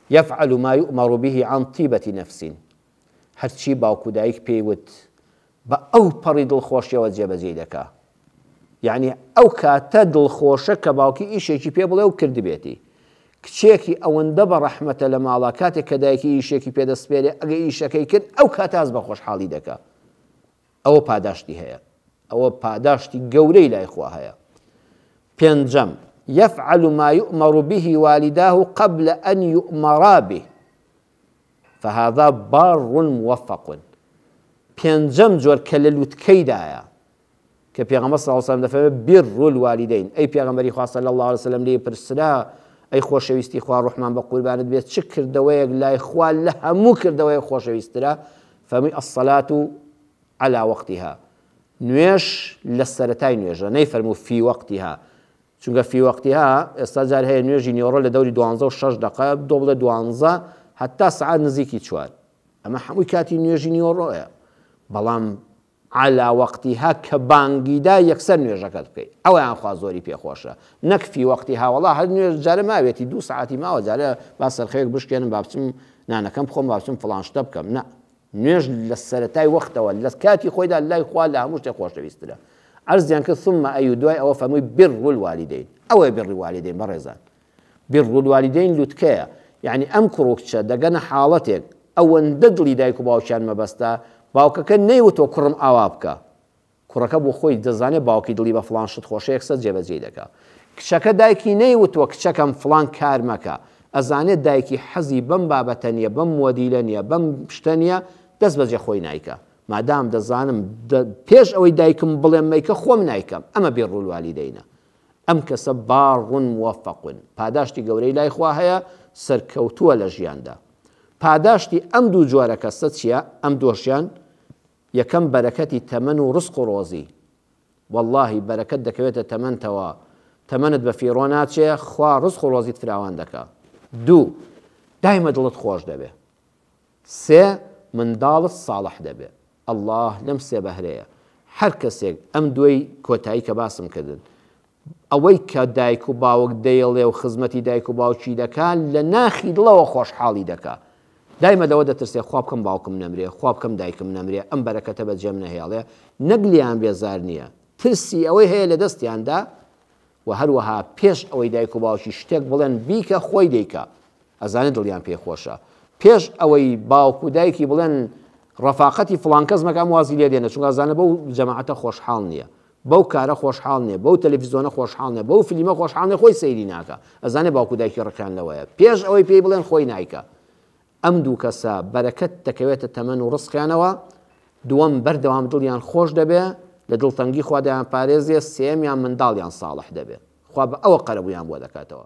یفعل ما یؤمر به عن طیبە نفس، هەرچی باوک و دایک پێی وت بە ئەو پەڕی دڵخۆشیەوە جێبەجێی دەکا. یەعنی ئەو کاتە دڵخۆشە کە باوکی ئیشێکی پێ بڵێ و کردبێتی. کچێکی ئەوەندە بە ڕەحمەتە لە ماڵا کاتێک کە دایکی ئیشێکی پێ دەسپێرێ ئەگە ئیشەکەی کرد ئەو کاتە هەست بە خۆشحاڵی دەکا. ئەوە پاداشتی هەیە. ئەوە پاداشتی گەورەی لای خوا هەیە. پێنجەم، یفعل ما یؤمر به والداه قبل ان یؤمرا به. فهذا بار موفق پێنجەم جۆر کە لە لوتکەیدایە کە پێغەمبەر صلی اللە علیه و سلم دەفەرمێ بر الوالدین ئەی پێغەمبەری خوا صلی اللە علیه و سلم لێی پرسرا ئەی خۆشەویستی خوا ڕوحمان بە قوربانت بێت چ کردەوەیەک لای خوا لە هەموو کردەوەیەک خۆشەویسترە فەرمووی الصلاة علی وقتها نوێژ لە سەرەتای نوێژە نەیفەرموو فی وقتها چونکە فی وقتها ئێستا جار هەیە نوێژی نیوەڕۆ لە دەوری دوانزە و شەش دەقە دۆ بڵێ دوانزە هەتا سەعات نزیکی چوار ئەمە هەمووی کاتی نوێژی نیوەڕۆیە بەڵام علا وقتها کە بانگیدا یەکسەر نوێژەکەت بکەیت ئەویان خوا زۆری پێخۆشە نەک فی وقتها وەڵا هەر نوێژ جارە ماوێتی دوو سەعاتی ماوە جارە با سەرخەوێک بشکێنم با بچم نانەکەم بخۆم با بچم فڵان شتە بکەم نا نوێژ لە سەرەتای وەختەوە لە کاتی خۆیدا لای خوا لە هەموو شتێک خۆشەویسترە. عەرزیان کرد ثم ای و دوای ئەوە فەرمووی بر الوالدین. ئەوەیە بر الوالدین بەڕێزان. بر الوالدین لوتکەیە. یەعنی ئەم کوڕ و کچە دەگەنە حاڵەتێک ئەوەندە دڵی دایک و باوکیان مەبەستە، باوکەکە نەیوتوە کوڕم ئاوا بکە، کوڕەکە بۆ خۆی دەزانێ باوکی دڵی بە فڵان شت خۆشە یەکسەر جێبەجێی دەکا. کچەکە دایکی نەیوتوە کچەکەم فڵان کار مەکە، ئەزانێ دایکی حەزی بەم بابەتە نیە، بەم مۆدیلە نیە، بەم شتە نیە، دەست بەجێ خۆی نایکا. مادام دەزانم پێش ئەوەی دایکم بڵێم مەیکە خۆم نایکەم. ئەمە بر الوالدینە. ئەم کەسە بار موفق پاداشتی گەورەی لای خوا هەیە، سەرکەوتووە لە ژیاندا. پاداشتی ئەم دوو جۆرە کەسە چیە؟ ئەم دووەشیان یەکەم بەرەکەتی تەمەن و ڕزق و ڕۆزی وەڵاهی بەرەکەت دەکەوێتە تەمەنتەوە تەمەنت بە فیڕۆ ناچێ خوا ڕزق و ڕۆزیت فراوان دەکا دوو دایمە دڵت خۆش دەبێ سێ منداڵت ساڵح دەبێ اللە لەم سێ بەهرەیە هەر کەسێک ئەم دووەی کۆتایی کە باسم کردن ئەوەی کە دایک و باوک دەیڵێ و خزمەتی دایک و باوکی دەکا لە ناخی دڵەوە خۆشحاڵی دەکا دایمە لەوە دەترسێ خوا بکەم باوکم نەمرێ خوا بکەم دایکم نەمرێ ئەم بەرەکەتە بە جێم نەهێڵێ نەک لێیان بێزار نییە ترسی ئەوەی هەیە لە دەستیاندا و هەروەها پێش ئەوەی دایک و باوکی شتێک بڵێن بیکە خۆی دەیکا ئەزانێ دڵیان پێی خۆشە پێش ئەوەی باوک و دایکی بڵێن ڕەفاقەتی فڵان کەس مەکە ئەم وازی لێ دێنە چونکە ئەزانێ بەو جەماعەتە خۆشحاڵ نییە بەو کارە خۆشحاڵ نیە، بەو تەلەفیزۆنە خۆشحاڵ نیە، بەو فلیمە خۆشحاڵ نیە، خۆی سەیری ناکا، ئەزانێ باوک و دایکی ڕقیان لەوەیە، پێش ئەوەی پێی بڵێن خۆی نایکا. ئەم دوو کەسە بەرەکەت دەکەوێتە تەمەن و ڕزقیانەوە، دووەم بەردەوام دڵیان خۆش دەبێ، لە دڵتەنگی خوا دەیانپارێزێ، سێیەمیان منداڵیان ساڵح دەبێ، خوا بە ئەوە قەرەبوویان بۆ دەکاتەوە.